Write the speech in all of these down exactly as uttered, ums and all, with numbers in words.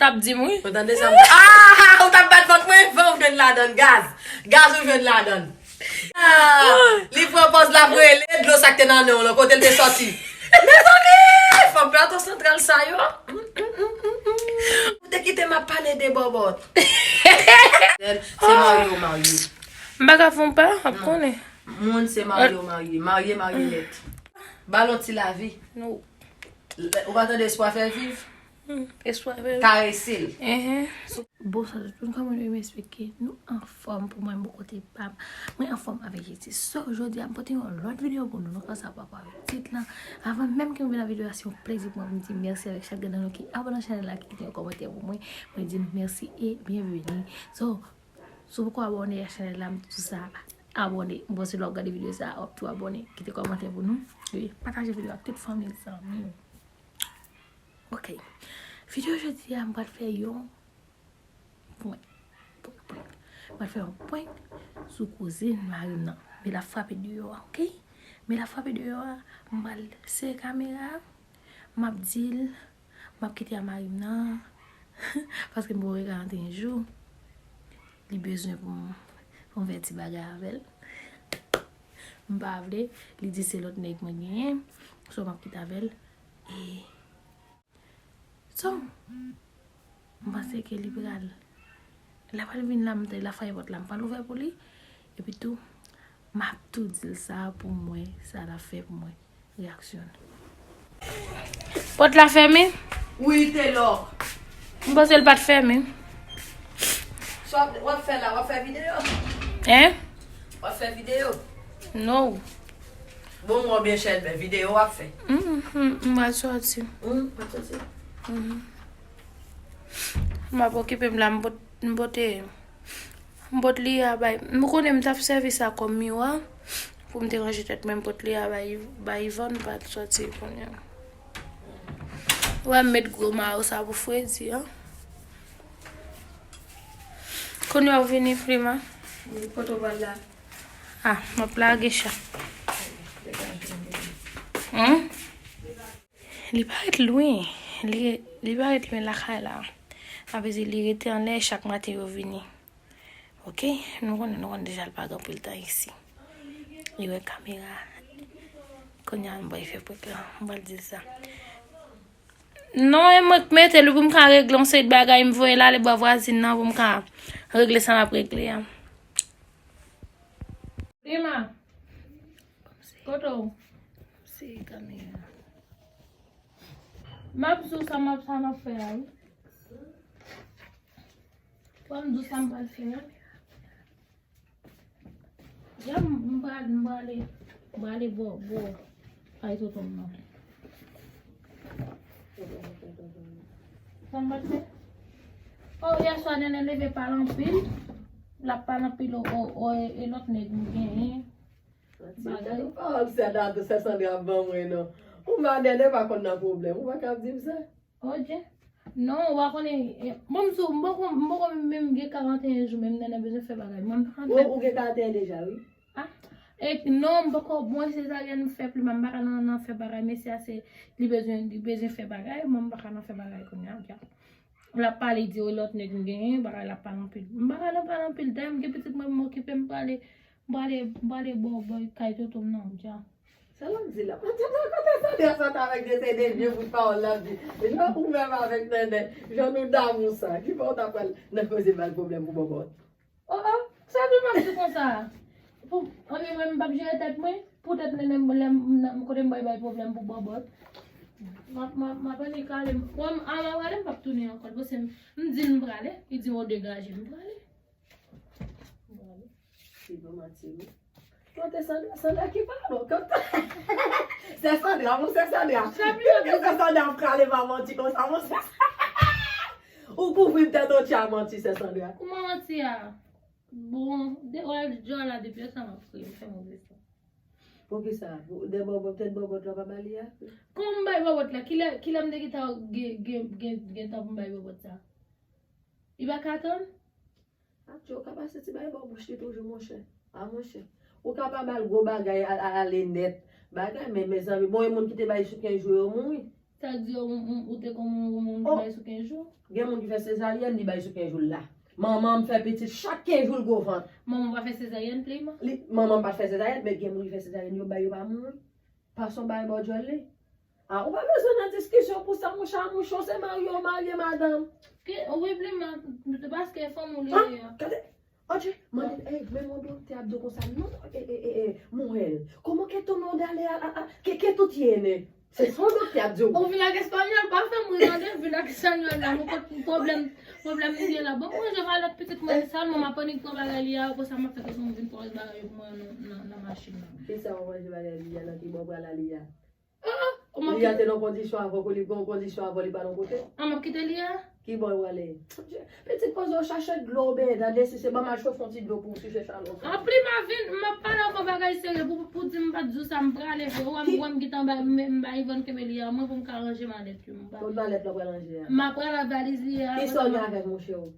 T ap di m, wi. Ou tande sa? Ah, ou t ap bat vant mwen, fè w jwenn ladann, gaz. Gaz ou jwenn ladann. Ah, li pran pòz la, voye le dlo sa k te nan nen w lan, kote l te sòti. Mezanmi, fanm Plato Santral sa yo. Ou te kite m ap pale de bòbòt. Se marye w marye. M pa ka fè yon pa, ap konnen. Moun se marye w marye. Marye, marye nèt. Ba l yon ti lavi. Ou pa tande espwa fè viv? Espwa fè viv. Karese l. Bonswa tout moun, kòman nou ye? M espere ke nou anfòm. Pou mwen, bò kote pa m, mwen anfòm avèk Jezi. So, jodi a, m pote yon lòt videyo pou nou. Nou konn sa pa avèk tit lan. Avan menm ke m vin nan videyo a, se yon plezi pou mwen pou m di mèsi avèk chak grenn nan nou ki abòne nan chanèl la, ki kite yon kòmantè pou mwen. Mwen di nou mèsi e byenveni. So, si w poko abòne a chanèl la, m di sa, abòne. M panse lè w ap gade videyo sa, w ap tou abòne. Kite kòmantè pou nou. E pataje videyo ak tout fanmi, zanmi w. Ok. Videyo jodi a, m pral fè yon prank. Prank, prank. M pral fè yon prank sou kouzin mari m nan. Men l ap frape deyò a, ok? Men l ap frape deyò a, m pral sere kamera a, m ap di l, m ap kite a mari m nan, paske m poko gen karannteyen jou. Li bezwen pou m, pou m fè ti bagay avè l. M pa vle, li di se lòt nèg mwen genyen, so m ap kite avè l. E So, m panse ke li pral, lè pral vin la, m te la frape pòt la, m pral ouvè pou li. Epi tou, m ap tou di l sa pou m wè sa l ap fè pou mwen. Reaksyon. Pòt la fèmen? Wi, te lòk. M panse l pa t fèmen. Sa w ap, w ap fè la, w ap fè videyo? Hein? W ap fè videyo? No. Bon, mwen byen chèlbè, videyo w ap fè? M, m, m pral sòti. M, pral sòti? Mhm. M ap okipe m la, m pot, m pote, m pot li a bay. M konnen m t ap sèvi sa kòm miwa pou m te ranje tèt mwen, m pot li a bay, bay Ivan, m pral sòti kounye a. Wè, m met gwo mayo sa pou fredi an. Kounye a w vini, Prima? Wi, kote w pral la? Ah, m ap lage chat. Hmm? Li pa ret lwen. Li, li pa ret lwen lakay la. Sa vle di li rete anlè chak maten yo vini. Ok? Nou konnen, nou konnen deja l pa gen anpil tan isi. Li wè kamera. Kounye a m pral fè prank lan. M pral di l sa. Non, e mwen k mete l pou m ka regle yon seri de bagay, m voye l ale bò vwazin nan pou m ka regle sa m ap regle a. Prima, kote w? Se kamera. M ap di w sa m ap, sa m ap fè a, wi. Fò m di w sa m pral fè a. Ya, m, m pral, m prale, m prale bò, bò kay tonton m nan. Sa m pral fè? Oh, yèswa, Nènè leve pale anpil. L ap pale anpil, o, o, o, e, e lòt nèg m genyen. Bagay. Ou pa wè sè Dato, sè Sandra ap ban mwen, non. Ou ma Nènè pa konn nan pwoblèm. Ou pa ka ap di m sa. Oje. Non, w a konnen, eh, bon, m sou, m poko, m poko menm gen karanteyen jou, menm Nènè bezwen fè bagay. Mwen, m pa konn fè. Ou gen karanteyen deja, wi. Ah, e non, m poko, mwen sezaryèn m fè pli mal, m pa ka nan, nan fè bagay, mesye a se, li bezwen, li bezwen fè bagay, mwen m pa ka nan fè bagay kounye a, dja. L ap pale, di, o, lòt nèg m genyen, bagay, l ap pale anpil. M pa ka nan pale anpil, dayè m gen pitit mwen, m okipe, m prale, m prale, m prale bò, bò kay tonton m nan, dja. Sa l ap di la? Mwen te pa kontan tande sa, sa ta avèk de se de vye bout pawòl l ap di. Jan ou menm avèk Nènè, jan nou damou sa, ki fè w ta pral nan koze bay pwoblèm pou bòbòt? Oh, oh, sa vle m ap di konsa? Pou, anben, mwen, m p ap jere tèt mwen, poutèt Nènè, m, lè m, m, kote m bay, bay pwoblèm pou bòbòt. M ap, m ap, m ap annik ale. Bon, m, a, m ap ale, m p ap tounen ankò. Paske m, m di l m prale, li di m, o, degaje, m prale. M prale. Se bon manti, wi. Kote Sandra, Sandra ki pa bon. Kote sè Sandra, mon sè Sandra. Kote sè Sandra ap prale pa manti konsa, mon sè. Ou kouvri m tèt antye a manti, sè Sandra. Kouman manti a? Bon, de, wè, djòl la depi sa m ap kriye, m fè move san. Poukisa? Pou, de bòbòt, tèt bòbòt la pa ba li a? Kòman m bay bòbòt la? Kilè, kilè m te gentan gen, gen, gen, gen tan pou m bay bòbòt sa? Li pa ka tann? Atchè, ou ka pase ti bay bò bouch li toujou, monchè. A, monchè. Ou ka pa ba l gwo bagay a, a, ale nèt. Bagay, men, mezanmi, bon, e moun ki te bay soutyen jou yo mouri. Sa di yo, ou, ou, ou te kon moun, moun ki Oh. bay sou kenz jou? Gen moun ki fè sezaryèn, li bay sou kenz jou l la. Manman m fè pitit chak kenz jou l gwo vant. Manman pa fè sezaryèn, Plima? Li, manman m pa t fè sezaryèn, men gen moun ki fè sezaryèn, yo bay, yo pa mouri. Paske w bay bò djòl li. Ah, ou pa bezwen nan diskisyon pou sa, mouch a mouch, se marye w marye, madanm. Ke, wi, Plima, paske fanm ou li Ah, ye a. Gade, Odje, mande, ey, men mon doktè ap di w konsa, non, e, e, e, e, Moël, comment que ton nom d'aller a, a, a, que, que tu tienes? Se sa yon doktè ap di w. Ou vin ak espanyòl, pa fè m ri tande, vin ak espanyòl la, mwen konn pwoblèm, pwoblèm li gen la. Bon, mwen, je valè pitit mwen, sèlman m ap annik pran bagay li a, konsa m ap fè tout moun vin pran bagay yo pou mwen nan, nan, nan machin nan. Kisa w manje bagay li a, nan ki bò w pral ale a? Ah, ah, ou Li a te nan kondisyon avè w, li gen yon kondisyon avè w, li pa nan kote. Ah, m ap kite li a? Ki bò w ale? Pitit poze w chache dlo, ben, tande si se ban m al chofon ti dlo pou w siche chalè w. Ah, Plima vin, m ap pale avè w bagay serye pou, pou di m pa t di w sa, m prale vre. Ou wè m, Ki- ou wè m gentan bay, m, m bay Ivan kenbe li a, mwen pou m ka ranje malèt yo, m pa Tout malèt la w pral ranje a. M ap prale ak valiz li a. Kisa w gen avèk mouche w?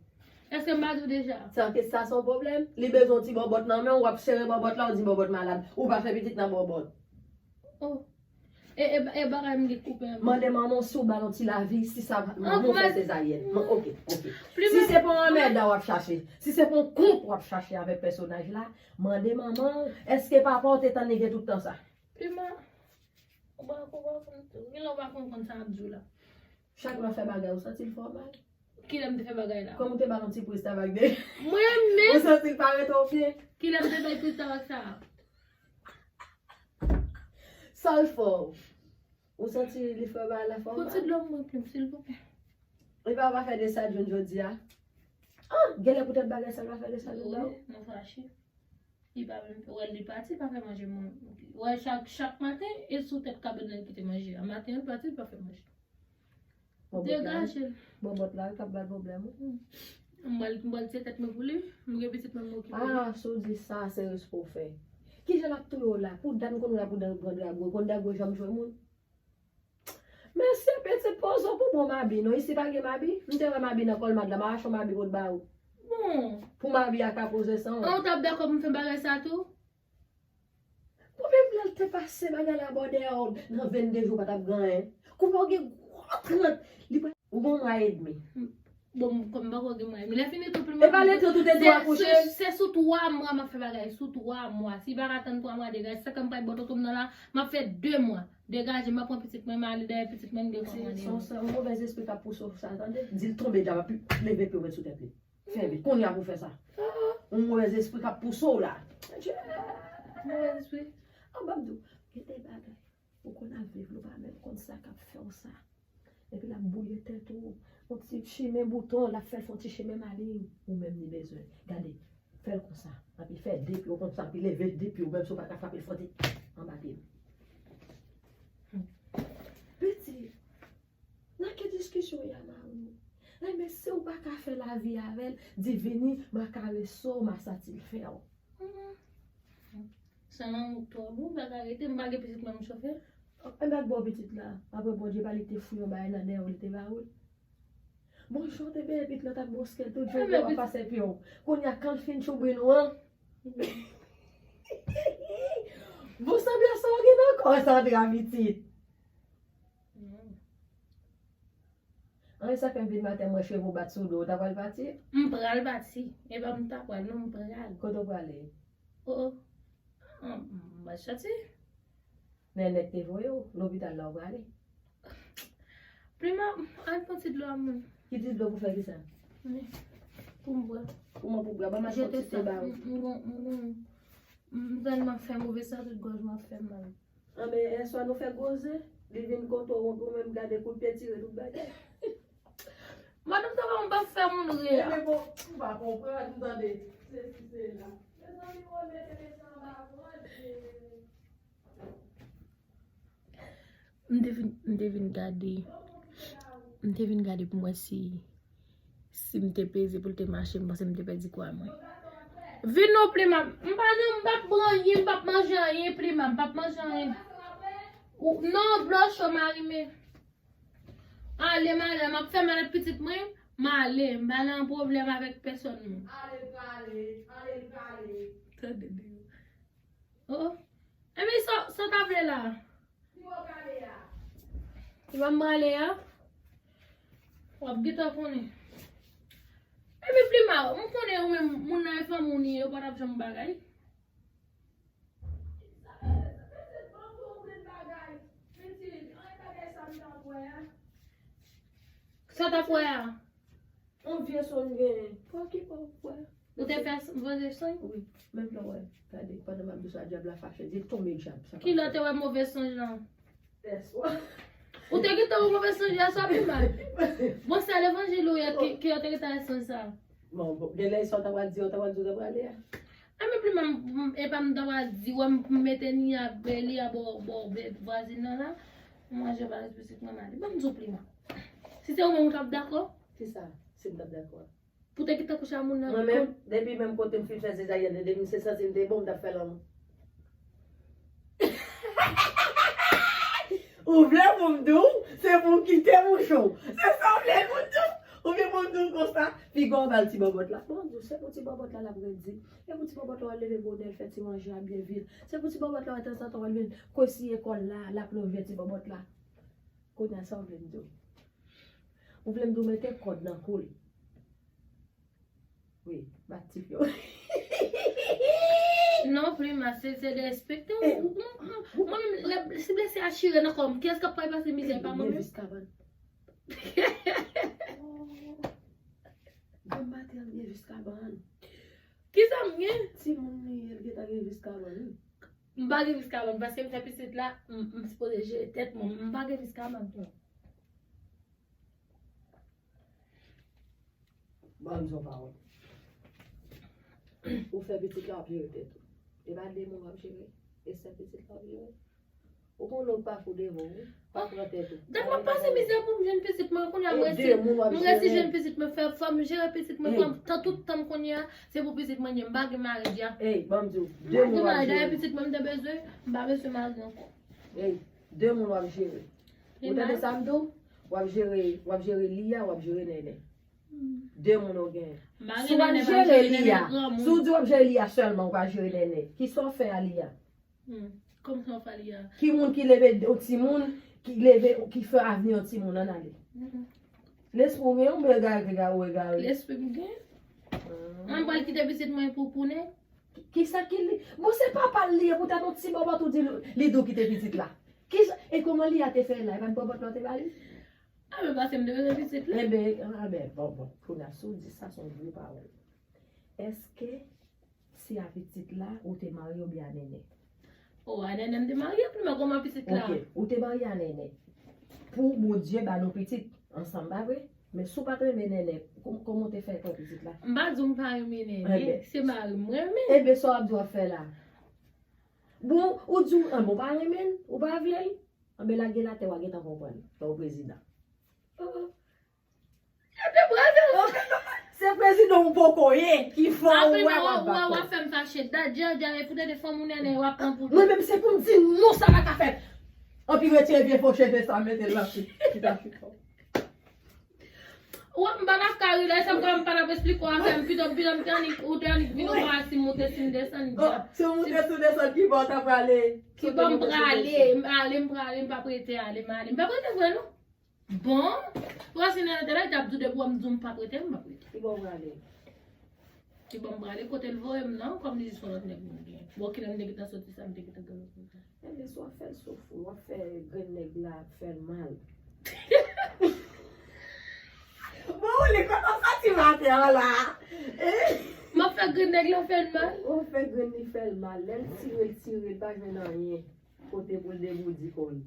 Èske m pa di w deja? Sa, ke sa se yon pwoblèm? Li bezwen yon ti bòbòt nan men w, w ap sere bòbòt la, w di bòbòt malad. Ou pa fè pitit nan bòbòt. Oh. E, e, e bagay m gen koupe an. Mande manman w si w ba l yon ti lavi, si sa manman w fè sezaryèn. Man, ok, ok. Si se pa yon anmèda w ap chache, si se pa yon kont w ap chache avèk pèsonaj la, mande manman w, èske papa w te tann li gen tout tan sa? Prima, ou pa, ou pa konn, gen lè ou pa konn, konn sa m ap di w la. Chak lè w fè bagay, ou santi l fè w mal? Kilè m te fè bagay la? Kòm ou te ba l yon ti priz tabak de. Mwen menm? Ou santi l pa rete w byen? Kilè m te bay priz tabak sa a? Sa l fè w? Ou santi li fè w bagay la fè w mal? Fon ti dlo mwen plim, silvouplè. Li pa, pa fè de sa jounen jodi a? Ah, genlè poutèt bagay sa l pa fè de sa jounen la? Wi, mwen fache. Li pa menm, wè, li pati, pa fè manje mwen. Wè, chak, chak maten, e sou tèt kabann nan li kite manje a. Maten an, li pati, li pa fè manje. Bòbòt la, Degaje l. Bòbòt la, wi, k ap ba l pwoblèm, wi. M pral, m pral tiye tèt mwen pou li, m gen pitit mwen m okipe. Ah, si w di sa, se respè w fè. Kijan l ap touye w la? Pou dat m konn w la pou dan pran drago, konn drago janm jwe moun? Mesye, pitit poze w pou bon mabi, non, isi pa gen mabi? M te wè mabi nan kòlmad la, m arache yon mabi pou l ba ou. Bon. Pou mabi a ka poze san w. An, ou t ap dakò pou m fè bagay sa tou? Koupe m lè l te pase bagay la bò dèyè w nan vennde jou pa t ap gen anyen. Koupe w gen gwo trant. Li pa. Ou gen yon mwa edmi. Bon, kòm m pako gen mwa edmi. Lè fini tou, pou l. E pa lè tou, tou te dwe akouche. Se, se, se sou twa mwa m ap fè bagay. Sou twa mwa. Si pa ka tann twa mwa, degaje. Se sa ke m pral bò toto m nan la, m ap fè de mwa. Degaje, m ap pran pitit mwen, m ale dèyè pitit mwen, m gen kòm mwen. Se yon, se yon movèzespri k ap pouse w sa, tande? Di l tonbe dja, m ap leve pye w met sou tèt li. Fè vit. Kounye a pou fè sa. Yon movèzespri k ap pouse w la. Movèzespri? An, m ap di w, gen de bagay. Ou konn ap viv, ou pa menm konn sa k ap fè w sa. Epi l ap bwouye tèt ou. Yon ti chimen bouton, l ap fè l fè yon ti chimen malin. Ou menm li bezwen. Gade, fè l konsa. Epi fè de pye w konsa, epi leve de pye w, menm si w pa ka frape l, fè yon ti anba pye l. Pitit, nan ki diskisyon w ye a mari w? Enben, si w pa ka fè lavi avè l, di vini, m a karese w, m a santi l fè w. Sa lanmou twòp, ou pa ka rete, m pa gen pitit mwen m chofe. Enben, ak bò pitit la, apre Bondye pa li te fouye yon bagay nan dèyè w, li te ba ou l. Bon, jan w te benyen pitit la, w t ap bwoske l tout jou, w ap pase pye w. Kounye a, kan l fin tchoubri nou an, bon, sanble sa w gen nan kò w, Sandra, pitit. An, e sa fè m vin maten, m wè cheve w bat sou do, w ta pral pati? M pral pati. E pa m ta pral, non, m pral. Kote w prale? O, o. M pral soti. Nènè k te voye w, lopital la w prale. Prima, al pran ti dlo a mwen. Ki ti dlo pou fè kisa? Pou m bwè. Kouman pou bwè? Ban m al pran ti te ba ou. M, m, m, m, m tèlman fè move santi, gòj mwen ap fè m mal. Anben, yèswa nou fè gwo zen, li vin kote w, ou menm gade kout pye tire tout bagay. Madanm sa pa, m pa fè moun ri a. Ebyen bon, ou pa konprann, tande. Sesi, sela. Mezanmi, ou mete mesye anba vant. M te vin, m te vin gade, m te vin gade pou m wè si, si m te peze pou l te mache, m panse m te pèdi kwa mwen. Vin non, Prima, m pa nan, m p ap pran anyen, m p ap manje anyen, Prima, m p ap manje anyen. Ou, non, dlo cho m alime. Ale, m ale, m ap fè malèt pitit mwen, m ale, m pa nan pwoblèm avèk pèsòn moun. Ale, l prale, ale, l prale. Tande de yo. Oh. Ebyen, sa, sa w ta vle la? Ki bò w prale a? Li pa m prale a. W ap gentan konnen. Epi Plima, m konnen ou menm, moun nan e fanmi w li ye, ou pa t ap janm bagay. Sa t ap wè a? Yon vye sonj genyen. Pou ki pa wè? Ou te fè s- move sonj? Wi, menm lè wè. Gade, pandan m ap di sa, dyab la fache. Di tonbe dyab. Sa ki lè w te wè move sonj lan? Yès, wè. Ou te gentan wè move sonj la, sa pi mal. Bon, se levanjil ou ye ki, ki yo te gentan wè sonj sa. Bon, bon, gen lè sa w ta pral di, w ta pral di, w ta pral ale a. A, men Plima, m- m- e pa m ta pral di, wè m mete ni a bè li a bò, bò, bè vwazin nan la. Mwen, je pa respekte mwen, mari. Ban m di w Plima. Si se ou menm ou t ap dakò? Kisa? Si m t ap dakò? Pou te gentan kouche a moun nan. Mwen menm, depi menm kote m fin fè sezaryèn, depi m se santi m te bon, m t ap fè lanmou. Ou vle pou m di w, se pou w kite bouch ou. Se sa w vle pou m di w. Ou vle pou m di w konsa, piga w ba l ti bòbòt la. Bon, m di w, se pou ti bòbòt la l ap redi. E pou ti bòbòt la w al leve bonè, l fè ti manje a byen vit. Se pou ti bòbòt la, tanzantan, w al vin kosiye kò l la, l ap love ti bòbòt la. Kounye a, sa w vle m di w? Ou vle m di w mete kòd nan kou l? Wi, bat tif yo. Non, Prima, se, se derespekte w. Mwen menm, si blese a chire nan kò m, kiyès k ap pral pase mizè pa mwen menm? Gen vis kabann. Granm batè an gen vis kabann. Kisa m gen? Timoun li ye, l gentan gen vis kabann, wi. M pa gen vis kabann, paske m fè pitit la, m, m sipoze jere tèt mwen. M pa gen vis kabann, non. Ban m di yon pawòl. Ou fè pitit la, w ap jere tèt ou. E pa de moun w ap jere, e sèl pitit la w ap jere. Ou konn lòt pa fou devan ou, pa pran tèt ou. Donk m ap pase mizè pou m jwenn pitit mwen, kounye a m resi, m resi jwenn pitit mwen, fè, fò m jere pitit mwen, fò m tan tout tan m kounye a, se pou pitit mwen ye, m pa gen mari, dja. Ey, ban m di w, de moun w ap jere. Dayè pitit mwen m te bezwen, m pa bezwen mari ankò. Ey, de moun w ap jere. Ou tande sa m di w? W ap jere, w ap jere Lia, w ap jere Nènè. De moun ou genyen. Si w ap jere Lia, si w di w ap jere Lia sèlman, ou pa jere Nènè, kisa w fè a Lia? Hmm. Kòmsi w fè li a? Ki moun ki leve yon timoun, ki leve, ki fè avni yon timoun ann ale? Lespri w gen, oubyen egare, egare, ou egare? Lespri m gen. Mwen pral kite pitit mwen pou, pou nèg. Kisa ki li? Bon, se papa l li ye, poutèt yon ti bòbòt ou di li, li di w kite pitit la. Kisa, e kòman li a te fè la? E pa t bòbòt la w te ba li? A, men paske m te bezwen pitit la. Enben, a, ben, bon, bon. Kounye a, si w di sa, se yon gwo pawòl. Èske se a pitit la ou te marye oubyen a Nènè? O, a Nènè m te marye, Prima, kòman pitit la? Ok, ou te marye a Nènè. Pou Bondye ba nou pitit ansanm, pa vre? Men si w pa t renmen Nènè, kòm-, kòman w te fè pran pitit la? M pa di w m pa renmen Nènè, se mari m renmen. Enben, sa w ap di w ap fè la? Bon, ou di w, an, bon, w pa renmen l, ou pa vle l? Anben, lage l atè, w a gentan konprann, lè w prezidan. Oh, oh. Yo te braze l. Se prezidan ou poko ye ki fè w wè w ap bat kò. W ap fè m fache. Dat, dja, dja, e poutèt de fanm ou Nènè, w ap pran pou. Mwen menm, se pou m di non, sa pa ka fèt. Anpi retire vye fo cheve sa, mete l nan chita chita. Ou wè, m pa t ap ka ri la, e sa m kwè m pa t ap esplike w afè m, pito, pito m te annik, ou te annik vin ou pa si m moute, si m desann, dja. Si w moute, si w desann, ki bò w ta prale? Ki bò m prale? M ale, m prale, m p ap rete ale, m ale. M p ap rete vre, non. Bon, prensip nan enterè, li t ap di w depi w wè m di w m p ap rete, m p ap rete. Ki bò w prale? Ki bò m prale, kote l voye m nan, kòm li di se yon lòt nèg mwen gen. Bon, kilè m te gentan soti sa, m te gentan gen lòt nèg la. Enben, si w ap fè l soufri, w ap fè grenn nèg la fè l mal. Bon, ou li kontan soti maten an la. M ap fè grenn nèg la fè l mal. W ap fè grenn li fè l mal. Lè l tire, l tire, l pa jwenn anyen. Kote pou l deboudi kò l.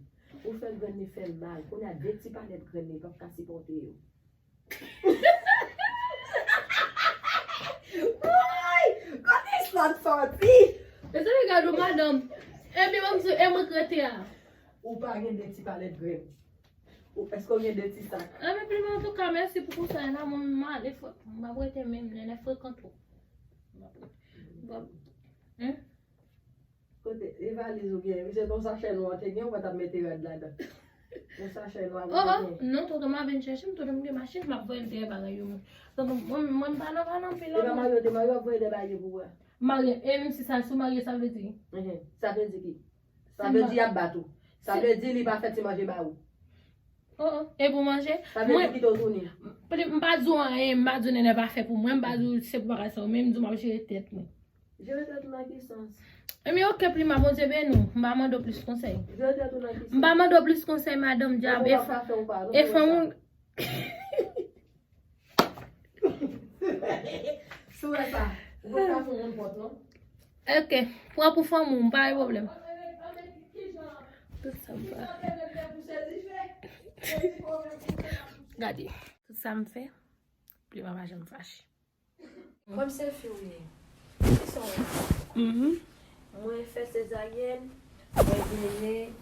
Ou fè grenn li fè l mal. Kounye a de ti palèt grenn li p ap ka sipòte yo. Woy! Kote sa t sòti? Mezanmi, gade yon madanm. Epi, ban m di, e mwen k rete a. Ou pa gen de ti palèt grenn. Ou, èske w gen de ti sak? Anben, Prima, antouka, mèsi pou konsèy la. Mwen, m ale, frè. M ap rete menm, Nènè frekan twòp. M ap rete. Bon. Hein? Kote, e valiz ou gen? Misye te yon sachè nwa te gen, ou pa t ap mete rad ladan. Yon sachè nwa ou te gen. Oh, oh, non, tonton m a vin chèche m, tonton m gen machin, m ap voye l dèyè bagay yo, mwen. Tonton, mwen, mwen m pa nan, pa nan anpil. E pa marye ou te marye, w ap voye dèyè bagay yo pou ou a? Marye, e menm si sa, si w marye, sa vle di? Mhm. Sa vle di ki? Sa vle di y ap bat ou. Sa vle di li pa fè ti manje ba ou. Oh, oh. E pou manje? Sa vle di kite w tounen. M pa di w anyen, m pa di w nènè pa fè pou mwen, m pa di w se pou bagay sa yo, men m di w m ap jere tèt mwen. Jere tèt ou nan ki sans? Ebyen, oke, Prima, Bondye beni w. M pa mande w plis konsèy. Jere tèt ou nan ki sans? M pa mande w plis konsèy, madanm dyab. E fanm ou. Si w wè sa, ou pa ka fè yon pòt, non? Oke, pran pou fanmi w, m pa gen pwoblèm. Tout sa m fè. Gade, tout sa m fè, Prima pa janm fache. Kòm se fi w ye, kisa w wè? Mhm. Mwen fè sezaryèn, mwen genyen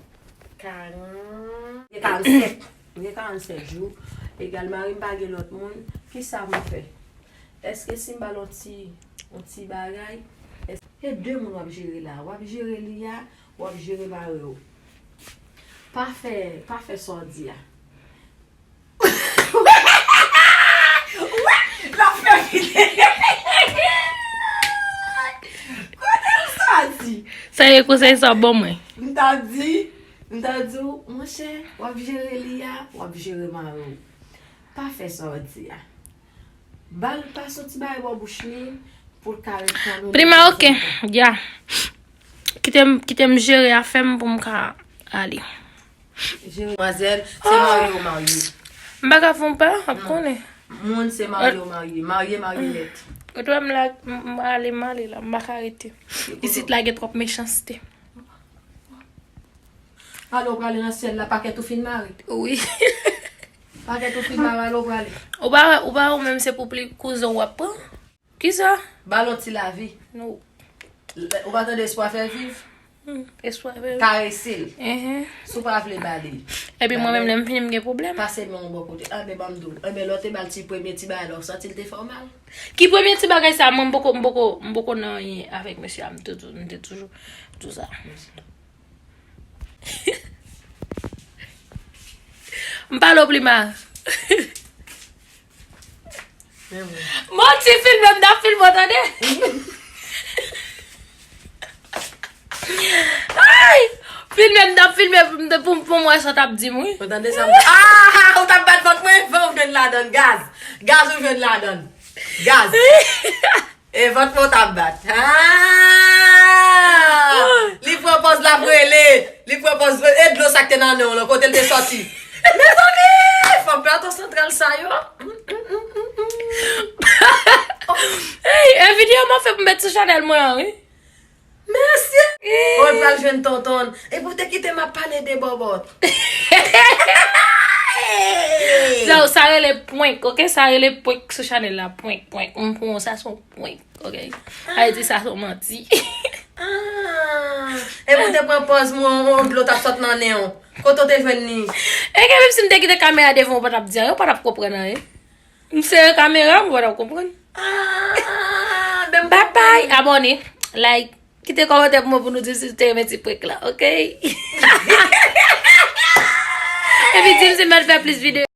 karan-, gen karannsèt. Mwen gen karannsèt jou. Egal, mari m pa gen lòt moun. Kisa mwen fè? Èske si m ba l yon ti, yon ti bagay, èske, e de moun w ap jere la? W ap jere li a, w ap jere mari w. Pa fè, pa fè sa w di a. L ap fè vide. Kote l soti? Sa e konsèy sa w ban mwen. M ta di, m ta di w, monchè, w ap jere li a, w ap jere mari w. Pa fè sa w di a. Ba l, pase yon ti bagay bò bouch li pou l ka ret tann ou. Prima, oke. Ya. Kite m, kite m jere afè m pou m ka ale. Jere manzèl, se marye w marye. M pa ka fè yon pa, ap konnen. Moun se marye w marye. Marye, marye nèt. Ou t wè m la, m, m ale, m ale la, m pa ka rete. Isit la gen twòp mechanste. Ale w prale nan syèl la, pakèt ou fin mare. Wi. Pakèt ou fin mare, ale w prale. Ou pa wè, ou pa wè ou menm se pou pli kouzen w ap pran? Kisa? Ba l yon ti lavi. No. Ou pa tande espwa fè viv? Hmm, espwa fè viv. Karese l. Mhm. Si w pa vle ba li. Epi mwen menm lè m fini m gen pwoblèm. Pase men yon bò kote. Anben ban m di w. Anben lè w te ba l ti premye ti bagay la, w santi l te fè w mal? Ki premye ti bagay sa? Mwen m poko, m poko, m poko nan anyen avèk mesye a, m te tou, m te toujou tou sa. M pale w Prima. Manti, filme m, t ap filme w, tande. Ay! Filme m, t ap filme pou, pou, pou m wè sa w t ap di m, wi. Ou tande sa m di? Ah! Ou t ap bat vant mwen, van ou jwenn ladann, gaz. Gaz ou jwenn ladann. Gaz. E vant mwen w t ap bat. Ah! Li pran pòz l ap rele. Li pran pòz, e dlo sa k te nan nen w lan, kote l te sòti? Mezanmi! Fanm Plato Santral sa yo. Hey, e videyo m ap fè pou m met sou chanèl mwen an, wi. Mèsi! Hey. Ou pral jwenn tonton. Epi w te kite m ap pale de bòbòt. Sa, sa rele prank, oke? Sa rele prank sou chanèl la, prank, prank. M pran sa, se yon prank. Ok. Sa vle di sa se yon manti. Ah. Epi w te pran pòz mwen, yon dlo t ap sot nan nen w. Kote w te jwenn li? E ke menm si m te kite kamera devan w, w pa t ap di anyen, w pa t ap konprann anyen. M sere kamera, m pa t ap konprann. Ah, men m konprann. Bye bye, abòne, like, kite kòmantè pou mwen pou nou di si w te renmen ti prank la, ok? Epi di m si m mèt fè plis videyo.